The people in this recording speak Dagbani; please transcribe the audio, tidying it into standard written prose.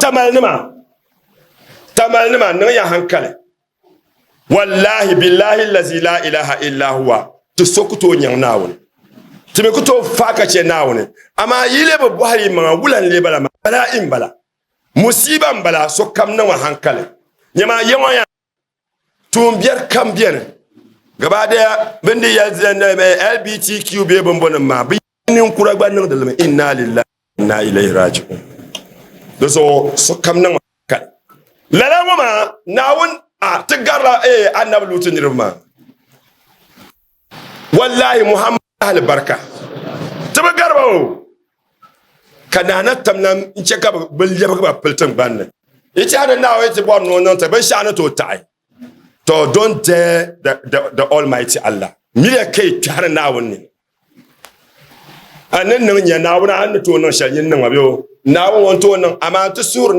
Tamalinima, tamalinima, niŋ ya hankali. Wallahi billahi allazi la ilaha illa huwa, ti so ku tooi nyaŋ Naawuni. Ti mi ku tooi faai ka chɛ Naawuni. Amaa yi lee bi bɔhiri yi maŋa, wula n-lee bala maa? Balaa'i m-bala. Musiiba m-bala. Sokam niŋ ma hankali. Nyama, ya ŋɔ ya tuumbiɛri kam beni. Gabaadaya bɛ ni yɛli LBTQ bee bimbɔnim maa, bɛ ninkura gba niŋdi li mi. Inna lillahi wa inna ilayhi raji'un. Di zuɣu sokam niŋ ma hankali. Lala ŋɔ maa, Naawuni a ti garila eh, Annabi Lutu niriba maa. Wallahi Muhammad alibarika ti bi gari ba o. Ka naa na tam na n-chɛ ka bɛ lɛbigi ba pili tiŋgbani ni. Yi tɛha ni Naawuni ti bɔri ni o niŋ ti binshɛɣu ni tooi taɣi. To don't dare the, the, the Almighty Allah. Miriya ka yi kpɛhiri Naawuni nini. A ni niŋ nya Naawuni a ni tooi niŋ shɛli nyin niŋma bee o? Naawuni ŋɔ n-tooi niŋ, amaa ti suhuri.